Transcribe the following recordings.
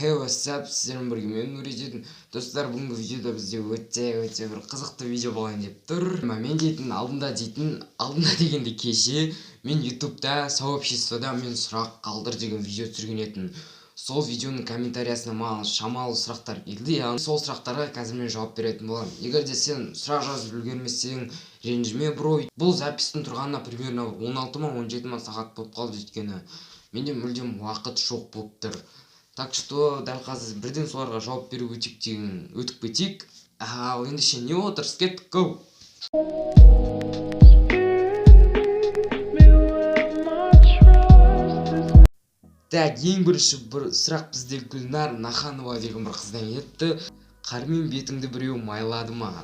Hey, what's up, сіздермен бірге мен Нұридин. Достар, бүгінгі видеода бізде өте бір қызықты видео болайын деп тұр. Мен дейтін алдында дейтін, алдында дегенде кеше мен ютубта сообществода мен сұрақ қалдыр деген видео түсірген едім. Сол видеоның комментариясына маған шамалы сұрақтар келді. Яғни сол сұрақтарға қазір мен жауап беретін боламын. Егер де сен сұрақ жазып үлгермесең, ренжіме, бро. Бұл запистің тұрғанына примерно 16 ма 17 ма сағат болып қалды, өйткені менде мүлдем уақыт жоқ болып тұр. Так что дәл қазір бірден соларға жауап беру өтейік деген өтіп кетейік. Ал ендеше не отырыс, кеттік, go! Так, ең бірінші бір сұрақ бізде Гүлнар Наханова деген бір қыздан келіпті. Қармен бетіңді біреу майлады ма?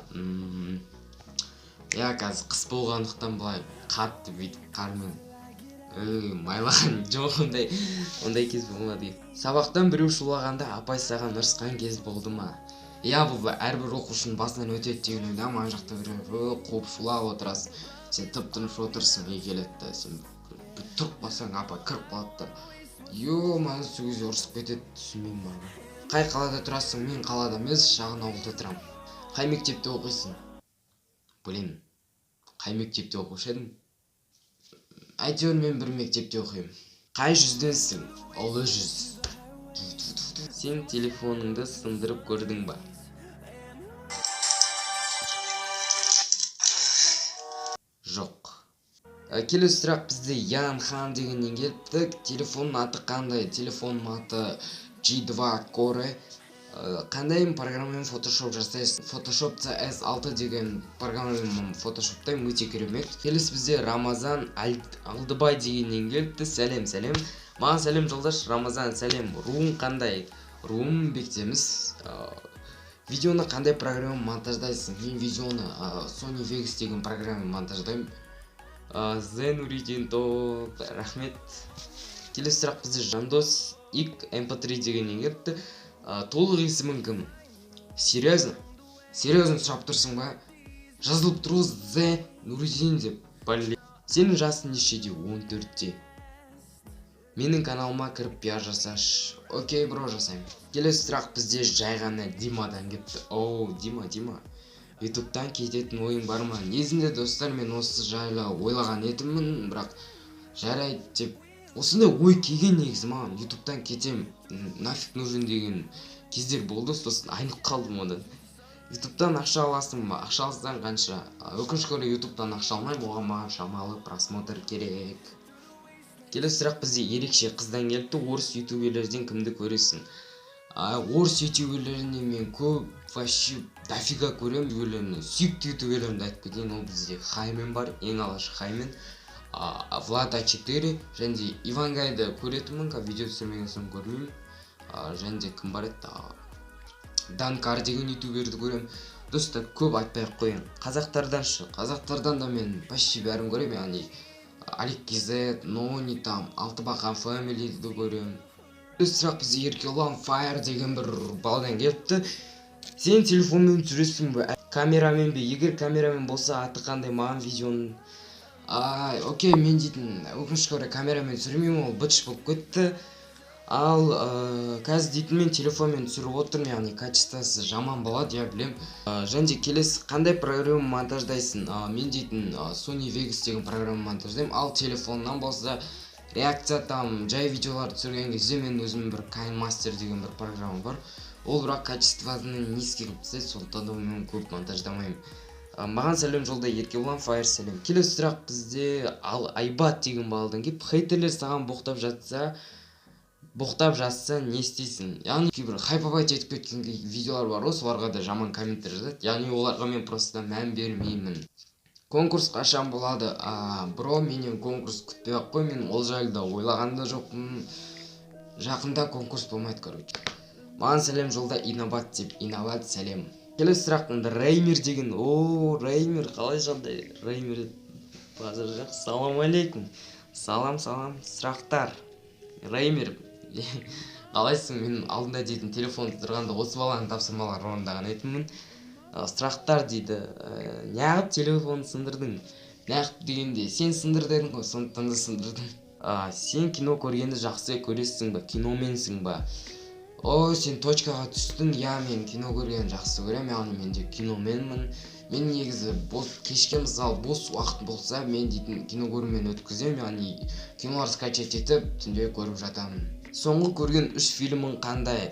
Иә, қазір қыс болғандықтан былай қатты бүйтіп қармен майлаған жоқ, ондай кез болмады. Сабақтан біреу шулағанда апай саған ұрысқан кез болды ма? Иә, бұл әрбір оқушының басынан өтеді деген ойдамын. Ана жақта біреу қуып шулап отырасың, сен тып-тыныш отырсың, и келеді да, сен тұрып қалсаң апай кіріп қалады да, ё-моё, сол кезде ұрысып кетеді, түсінбеймін бар. Қай қалада тұрасың? Мен қалада емес, шағын ауылда тұрамын. Қай мектепте оқисың? Блин, қай мектепте оқушы едім? Әйтеуір мен бір мектепте оқимын. Қай жүзденсің? Ұлы жүз. Сен телефоныңды сындырып көрдің ба? Жоқ. Келесі сұрақ бізде Ян Хан дегеннен келіпті. Телефонның аты қандай? Телефонның аты G2 Core. Қандай программамен Photoshop жасайсың? Photoshop CS6 деген программамен Photoshop'таймын, өте керемет. Келесі бізде Рамазан Алдыбай дегеннен келіпті. Сәлем, сәлем. Маған сәлем жолдаш, Рамазан, сәлем. Руың қандай? Руым Бектеміс. Видеоны қандай программа монтаждайсың? Мен видеоны Sony Vegas деген программа монтаждаймын. The Нуридин топ, рахмет. Келесі сұрақ бізде Жандос Ик MP3 дегеннен келіпті. Толық есімің кім? Серьезно? Серьезно сұрап тұрсың ба? Жазылып тұр ғой The Нуридин деп. Блин. Сенің жасың нешеде? 14-те. Менің каналыма кіріп пиар жасашы. Окей, бро, жасаймын. Келесі сұрақ бізде жай ғана Димадан келіпті. Оу, Дима, Дима. Ютубтан кететін ойың бар ма? Негізінде, достар, мен осы жайлы ойлаған едіммін, бірақ жарайды деп осындай ой келген негізі маған. Ютубтан кетем, нафиг нужен деген кездер болды, сосын айнып қалдым одан. Ютубтан ақша аласың ба? Ақша алсаң қанша? Өкінішке орай Ютубтан ақша алмаймын, оған маған шамалы просмотр керек. Келесі сұрақ бізде ерекше қыздан келіпті. Орыс ютуберлерден кімді көресің? Орыс ютуберлерінен мен көп, вообще дофига көремін. Ютуберлерінен сүйікті ютуберлерімді айтып кетейін. Ол бізде Хаймен бар, ең алғаш Хаймен, Влад А4 және де Ивангайды көретінмін, қазір видео түсірмеген соң көрмеймін. Және де кім бар еді? Данкар деген ютуберді көремін. Достар, көп айтпай ақ қояйын. Қазақтардан шы, қазақтардан да мен почти бәрін көремін, яғни Алик KZ, Нони там, Алтыбақан Фэмилиді көремін. Келесі сұрақ бізде Еркебұлан Фаер деген бір баладан келіпті. Сен телефонмен түсіресің бе? Камерамен бе? Егер камерамен болса, аты қандай? Маған видеоның... Окей, мен дейтін өкінішке орай камерамен түсірмеймін, ол быт-шыт болып кетті. Ал қазір дейтін мен телефонмен түсіріп отырмын, яғни качествосы жаман болады, я білем. Және де келесі қандай программа монтаждайсың? Мен дейтін Sony Vegas деген программа монтаждаймын. Ал телефоннан болса, реакция там жай видеолар түсірген кезде мен өзім бір KineMaster деген бір программа бар. Ол бірақ качествоны низкий қылып тастайды, сондықтан да мен көп монтаждамаймын. Маған сәлем жолда, Еркебұлан Фаер, сәлем. Келесі сұрақ бізде ал Айбат деген баладан келіп, хейтерлер саған боқтап жатса не істейсің? Яғни кейбір хайповать етіп кеткен видеолар бар ғой, соларға да жаман комменттер жазады. Яғни оларға мен просто мән бермеймін. Конкурс қашан болады? Бро, менен конкурс күтпей ақ қой, мен ол жайлы да ойлаған да жоқпын. Жақында конкурс болмайды, короче. Маған сәлем жолда, Инабат деп, Инабат сәлем. Келесі сұрақ Реймер деген. О, Реймер, қалай жағдай? Реймер, базар жоқ. Салам алейкум. Салам, салам. Сұрақтар. Реймер, қалайсың? Мен алдында дейтін телефон тұрғанда осы баланың тапсырмаларын орындаған едіммін. Сұрақтар дейді. Неғып телефон сындырдың? Неғып дегенде, сен сындыр дедің ғой, сондықтан да сындырдым. Сен кино көргенді жақсы көресің ба? Киноменсің ба? О, сен точкаға түстің. Иә, мен кино көргенді жақсы көремін, яғни мен де киноменмін. Мен негізі бос кешке, мысалы, бос уақыт болса, мен дейтін кино көрумен өткіземін, яғни кинолар скачать етіп, түнде көріп жатамын. Соңғы көрген үш фильмің қандай?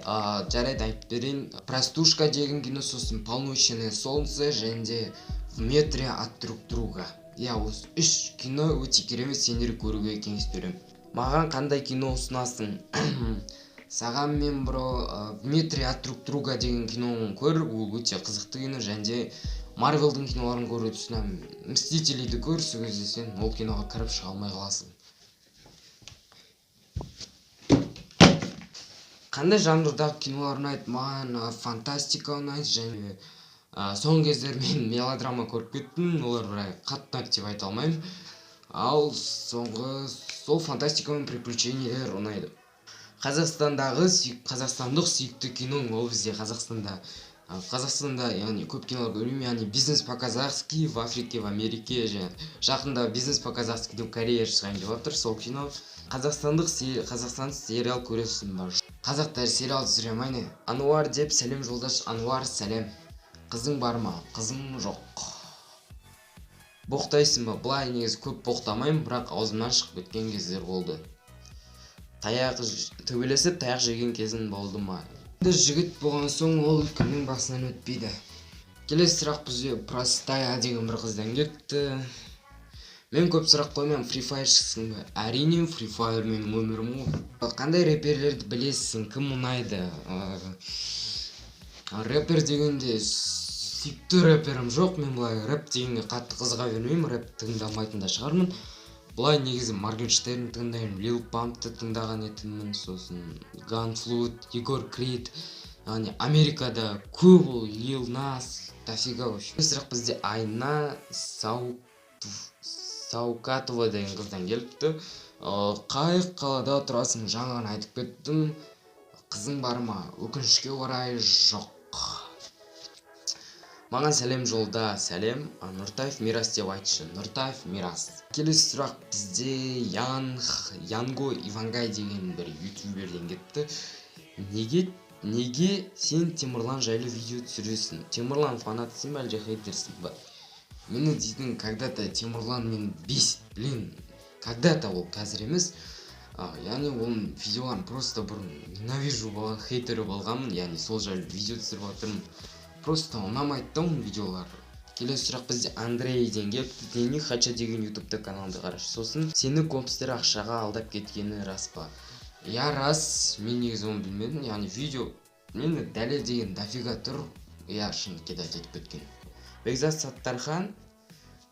Жарайды, айтып берейін. «Простушка» деген кино, сосын «Полночное солнце» және де «В метре от друг друга». Иә, осы үш кино өте керемет, сендер көруге кеңес беремін. Маған қандай кино ұсынасың? Саған мен, бро, «В метре от друг друга» деген киноны көр, ол өте қызықты кино. Және де Марвелдің киноларын көруді ұсынамын. «Мстителейді» көр, сол кезде сен ол киноға кіріп шыға алмай қаласың. Қандай жанрдағы кинолар ұнайды? Маған фантастика ұнайды және соңғы кездері мен мелодрама көріп кеттім, олар бірақ қатты ұнайды деп айта алмаймын. Ал соңғы сол фантастика мен приключениелер ұнайды. Қазақстандағы қазақстандық сүйікті киноң? Ол бізде Қазақстанда, яғни көп кинолар көрмеймін, яғни «Бизнес по-казахски», «В Африке», «В Америке» және жақында «Бизнес по-казахски» деп Корея шығайын деп жатыр, сол кино. Қазақстандық сериал көресің ба? Қазақтар сериал түсіре ма, не? Ануар деп сәлем жолдаш. Ануар, сәлем. Қызың бар ма? Қызым жоқ. Боқтайсың ба? Былай негізі көп боқтамаймын, бірақ аузымнан шығып кеткен кездер болды. Таяқ төбелесіп, таяқ жеген кезің болды ма? Енді жігіт болған соң ол кімнің басынан өтпейді. Келесі сұрақ бізде Простая деген бір қыздан келіпті. Мен көп сұрақ қоймаймын. Фри Фаершісің бе? Әрине, Фри Фаер менің өмірім ғой. Қандай рэперлерді білесің, кім ұнайды? Рэпер дегенде сүйікті рэперім жоқ. Мен былай рэп дегенге қатты қызыға бермеймін, рэп тыңдамайтын да шығармын. Былай негізі Моргенштерн тыңдаймын, Лил Пампты тыңдаған едіммін, сосын Ганфлут, Егор Крид, яғни Америкада көп ол, Лил Нас, дофига в общем. Сұрақ бізде Айна Саукатова деген қыздан келіпті. Қай қалада тұрасың? Жаңа ғана айтып кеттім. Қызың бар ма? Өкінішке орай, жоқ. Маған сәлем жолда. Сәлем. Нұртаев Мирас деп айтшы. Нұртаев Мирас. Келесі сұрақ бізде Янго Ивангай деген бір ютуберден кетті. Неге сен Темірлан жайлы видео түсіресің? Темірлан фанатысың ба, әлде хейтерсің ба? Мені дейтін когда-то Темірлан мен бесит, блин, когда-то, ол қазір емес. Яғни оның видеоларын просто бұрын ненавижу болған, хейтері болғанмын, яғни сол жайлы видео түсіріп жатырмын. Просто ұнамайды да оның видеолары. Келесі сұрақ бізде Андрейден келіпті. Дени Хача деген ютубта каналды қарашы. Сосын сені компстер ақшаға алдап кеткені рас па? Иә, рас. Мен негізі оны білмедім, яғни видео мені дәлелдеген дофига тұр. Иә, шын кидать етіп кеткен. Бекзат Саттархан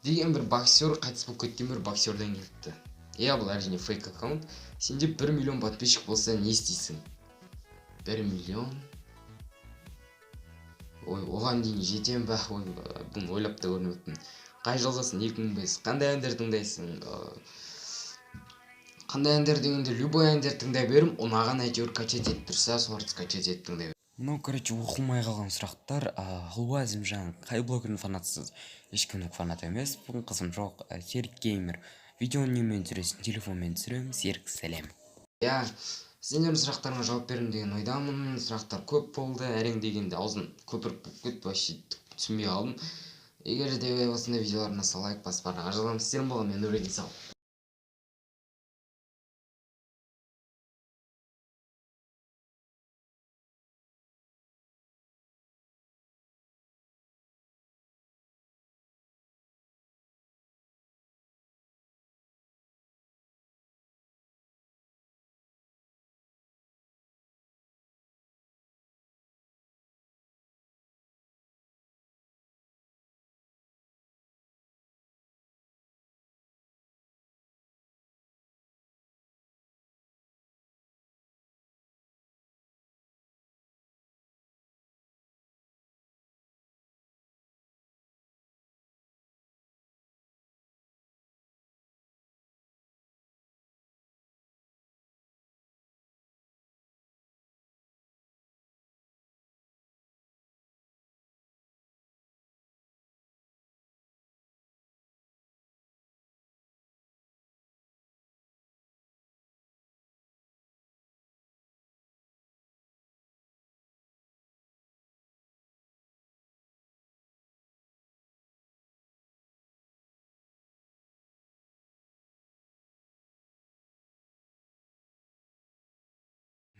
деген бір боксер, қайтыс болып кеткен бір боксерден келіпті. Иә, бұл әрине фейк аккаунт. Сенде 1 миллион подписчик болса, не істейсің? 1 миллион, ой, оған дейін жетемін ба? Ой, бұны ойлап та көрмеппін. Қай жылғысың? 2005. Қандай әндер тыңдайсың? Қандай әндер дегенде, любой әндер тыңдай беремін, ұнаған әйтеуір качать етіп тұрса, соларды скачать етіп тыңдай беремін. Мынау, короче, оқылмай қалған сұрақтар. Ұлы Әзімжан, қай блогердің фанатысыз? Ешкімнің фанаты емеспін, қызым жоқ. Серік Геймер, видеоны немен түсіресің? Телефонмен түсіремін. Серік, сәлем. Иә, сендердің сұрақтарыңа жауап бердім деген ойдамын. Сұрақтар көп болды, әрең дегенде аузым көпіріп болып кетті, вообще түсінбей қалдым. Егер де осындай видеолар ұнаса, лайк басып, арнаға жазыламыз. Сіздермен болған мен, Нұрекең, сау.